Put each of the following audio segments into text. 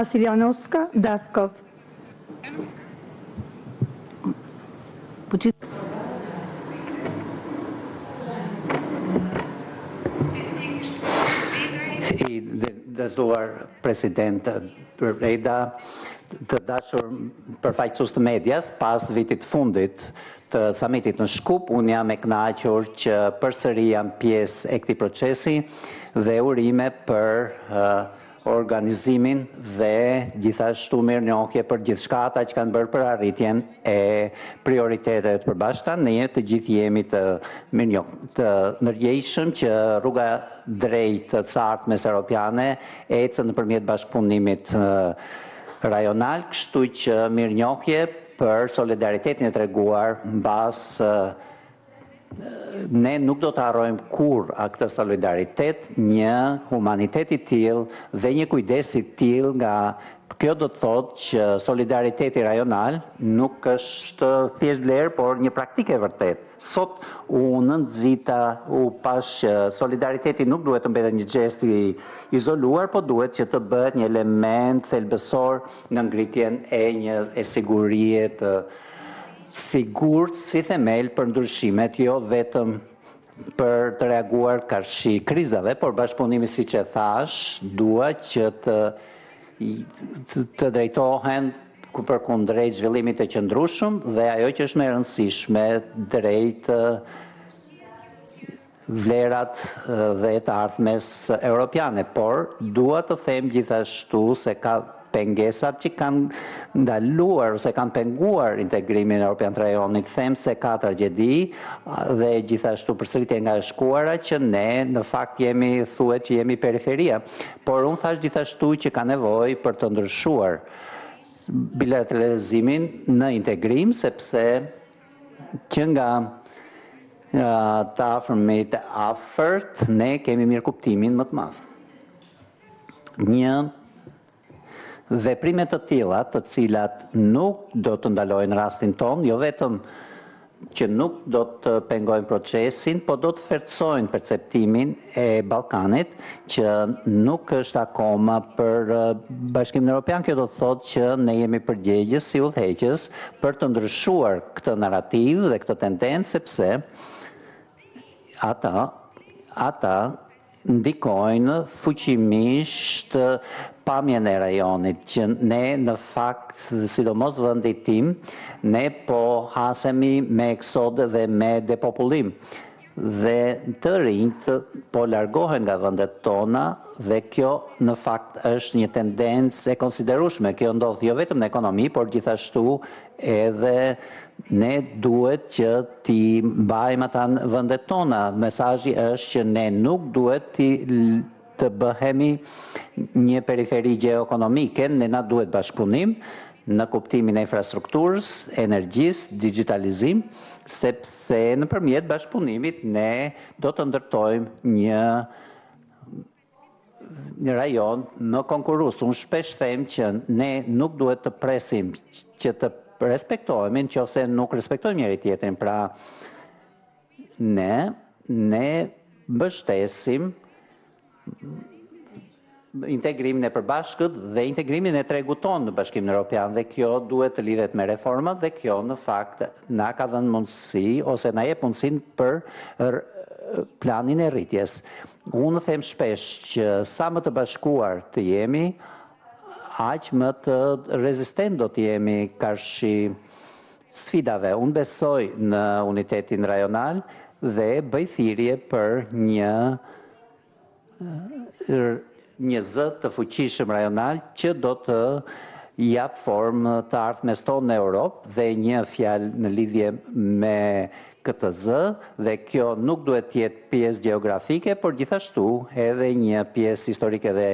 Siljanoska, Davkov. I nderuar president Reda, të dashur përfaqësues të medias, pas vitit të fundit të samitit në Shkup, unë jam e kënaqur që përsëri jam pjesë e këtij procesi dhe urime për organizimin dhe gjithashtu mirënjohje për gjithçka ata që kanë bërë për arritjen e prioriteteve të përbashkëta. Ne të gjithë jemi të mirënjoh të ndërgjegjshëm që rruga drejt së ardhmes europiane ecën nëpërmjet bashkëpunimit rajonal, kështu që mirënjohje për solidaritetin e treguar mbas ne nuk do të harrojmë kurrë këtë solidaritet, një humanitet i tillë dhe një kujdes i tillë nga kjo do të thotë që solidariteti rajonal nuk është thjesht vlerë, por një praktikë e vërtetë. Sot u nxita, u pash që solidariteti nuk duhet të mbetet një gjest i izoluar, po duhet që të bëhet një element thelbësor në ngritjen e një e sigurie të sigurt si themel për ndryshimet, jo vetëm për të reaguar karshi krizave, por bashkëpunimi siç e thash, dua që të të drejtohen përkundrejt zhvillimit të qëndrueshëm dhe ajo që është më e rëndësishme drejt vlerat dhe të ardhmes europiane, por dua të them gjithashtu se ka pengesat që kanë ndaluar ose kanë penguar integrimin europian të rajonit. Them se ka tragjedi dhe gjithashtu përsëritje nga e shkuara që ne në fakt jemi thuhet që jemi periferia, por unë thash gjithashtu që ka nevojë për të ndryshuar bilateralizimin në integrim sepse që nga të afërmit e afërt ne kemi mirëkuptimin më të madh. Një veprime të tilla, të cilat nuk do të ndalojnë rastin tonë, jo vetëm që nuk do të pengojnë procesin, po do të forcojnë perceptimin e Ballkanit që nuk është akoma për Bashkimin Evropian. Kjo do të thotë që ne jemi përgjegjës si udhëheqës për të ndryshuar këtë narrativë dhe këtë tendencë sepse ata ata ndikojnë fuqimisht pamjen e rajonit, që ne në fakt, sidomos vendi tim, ne po hasemi me eksode dhe me depopullim dhe të rinjtë po largohen nga vendet tona dhe kjo në fakt është një tendencë e konsiderueshme. Kjo ndodh jo vetëm në ekonomi, por gjithashtu edhe ne duhet që t'i mbajmë ata në vendet tona. Mesazhi është që ne nuk duhet t'i të bëhemi një periferi gjeoekonomike, ne na duhet bashkëpunim në kuptimin e infrastrukturës, energjisë, digitalizim, sepse nëpërmjet bashkëpunimit ne do të ndërtojmë një një rajon më konkurrues. Unë shpesh them që ne nuk duhet të presim që të respektohemi nëse nuk respektojmë njëri tjetrin. Pra ne ne mbështesim integrimin e përbashkët dhe integrimin e tregut tonë në Bashkimin Evropian dhe kjo duhet të lidhet me reformat dhe kjo në fakt na ka dhënë mundësi ose na jep mundësinë për planin e rritjes. Unë them shpesh që sa më të bashkuar të jemi, aq më të rezistent do të jemi karshi sfidave. Unë besoj në unitetin rajonal dhe bëj thirrje për një një zë të fuqishëm rajonal që do të jap formë të ardhmes tonë në Europë dhe një fjalë në lidhje me këtë zë dhe kjo nuk duhet të jetë pjesë gjeografike, por gjithashtu edhe një pjesë historike dhe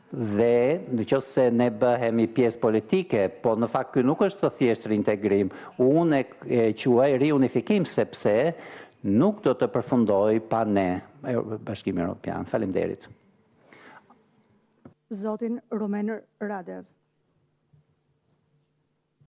dhe në qoftë se ne bëhemi pjesë politike, po në fakt ky nuk është thjesht rintegrim, unë e quaj riunifikim sepse nuk do të përfundoj pa ne, Bashkimi Evropian. Faleminderit. Zotin Rumen Radev.